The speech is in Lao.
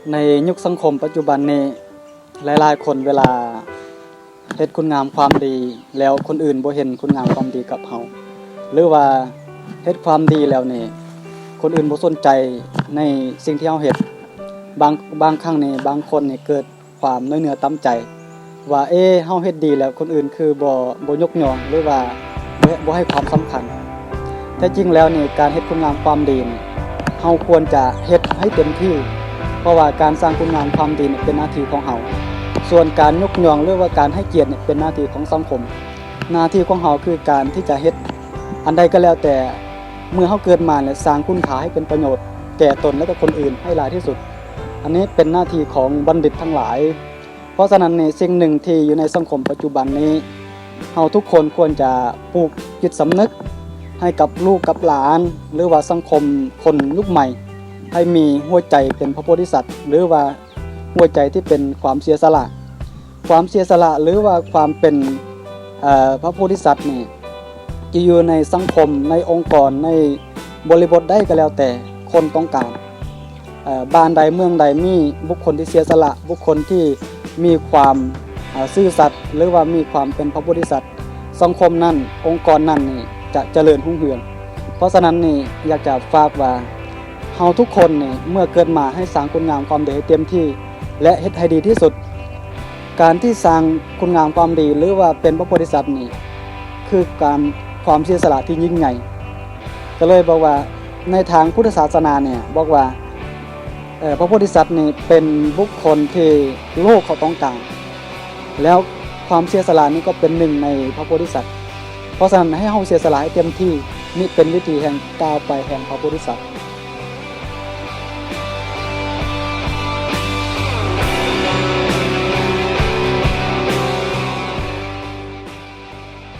ໃນຍຸກສັງຄົມປັດຈຸບັນນີ້ ຫຼາຍໆຄົນເວລາເຮັດຄຸນງາມຄວາມດີ ແລ້ວຄົນອື່ນບໍ່ເຫັນຄຸນງາມຄວາມດີກັບເຮົາ ຫຼືວ່າເຮັດຄວາມດີແລ້ວນີ້ ຄົນອື່ນບໍ່ສົນໃຈໃນສິ່ງທີ່ເຮົາເຮັດ. ບາງ ບາງຄັ້ງນີ້ ບາງຄົນນີ້ເກີດຄວາມນ້ອຍເນື້ອຕ່ຳໃຈ ວ່າ ເອ ເຮົາເຮັດດີແລ້ວຄົນອື່ນຄືບໍ່ ບໍ່ຍົກຍ້ອງ ຫຼືວ່າບໍ່ ບໍ່ໃຫ້ຄວາມສຳຄັນ. ແທ້ຈິງແລ້ວນີ້ ການເຮັດຄຸນງາມຄວາມດີນີ້ ເຮົາຄວນຈະເຮັດໃຫ້ເຕັມທີ່ ເພາະວ່າການສ້າງຄຸນງາມຄວາມດີນີ້ເປັນໜ້າທີ່ຂອງເຮົາ. ສ່ວນການຍົກຍ້ອງ ຫຼືວ່າການໃຫ້ກຽດນີ້ເປັນໜ້າທີ່ຂອງສັງຄົມ. ໜ້າທີ່ຂອງເຮົາຄືການທີ່ຈະເຮັດອັນໃດກໍແລ້ວແຕ່ ເມື່ອເຮົາເກີດມາແລ້ວ ສ້າງຄຸນຄ່າໃຫ້ເປັນປະໂຫຍດແກ່ຕົນ ແລະ ກໍຄົນອື່ນໃຫ້ຫຼາຍທີ່ສຸດ. ອັນນີ້ເປັນໜ້າທີ່ຂອງບັນດິດທັງຫຼາຍ. ເພາະສະນັ້ນນີ້ ສິ່ງໜຶ່ງທີ່ຢູ່ໃນສັງຄົມປັດຈຸບັນນີ້ ເຮົາທຸກຄົນຄວນຈະປູກຈິດສຳນຶກໃຫ້ກັບລູກກັບຫຼານ ຫຼືວ່າສັງຄົມຄົນຍຸກໃໝ່ ໃຫ້ມີຫົວໃຈເປັນພະໂພທິສັດ ຫຼືວ່າຫົວໃຈທີ່ເປັນຄວາມເສຍສະຫຼະ. ຄວາມເສຍສະຫຼະ ຫຼືວ່າຄວາມເປັນ ເອີ ພະໂພທິສັດນີ້ ຈະຢູ່ໃນສັງຄົມ, ໃນອົງກອນ, ໃນບໍລິບົດໃດກໍແລ້ວແຕ່ ຄົນຕ້ອງການ. ເອີ ບ້ານໃດເມືອງໃດມີບຸກຄົນທີ່ເສຍສະຫຼະ, ບຸກຄົນທີ່ມີຄວາມ ເອີ ຊື່ສັດ ຫຼືວ່າມີຄວາມເປັນພະໂພທິສັດ, ສັງຄົມນັ້ນ, ອົງກອນນັ້ນນີ້ຈະຈະເລີນຮຸ່ງເຮືອງ. ເພາະສະນັ້ນນີ້ ຢາກຈະຝາກວ່າ ເຮົາທຸກຄົນນີ້ ເມື່ອເກີດມາໃຫ້ສ້າງຄຸນງາມຄວາມດີໃຫ້ເຕັມທີ່ ແລະ ເຮັດໃຫ້ດີທີ່ສຸດ. ການທີ່ສ້າງຄຸນງາມຄວາມດີ ຫຼືວ່າເປັນພະໂພທິສັດນີ້ ຄືການ ຄວາມເສຍສະຫຼະທີ່ຍິ່ງໃຫຍ່. ກໍເລີຍບອກວ່າ ໃນທາງພຸດທະສາສະໜານີ້ບອກວ່າ ເອີ ພະໂພທິສັດນີ້ເປັນບຸກຄົນທີ່ໂລກເຂົາຕ້ອງການ ແລ້ວຄວາມເສຍສະຫຼະນີ້ກໍເປັນໜຶ່ງໃນພະໂພທິສັດ. ເພາະສະນັ້ນ ໃຫ້ເຮົາເສຍສະຫຼະໃຫ້ເຕັມທີ່, ນີ້ເປັນວິທີແຫ່ງກ້າວໄປແຫ່ງພະໂພທິສັດ.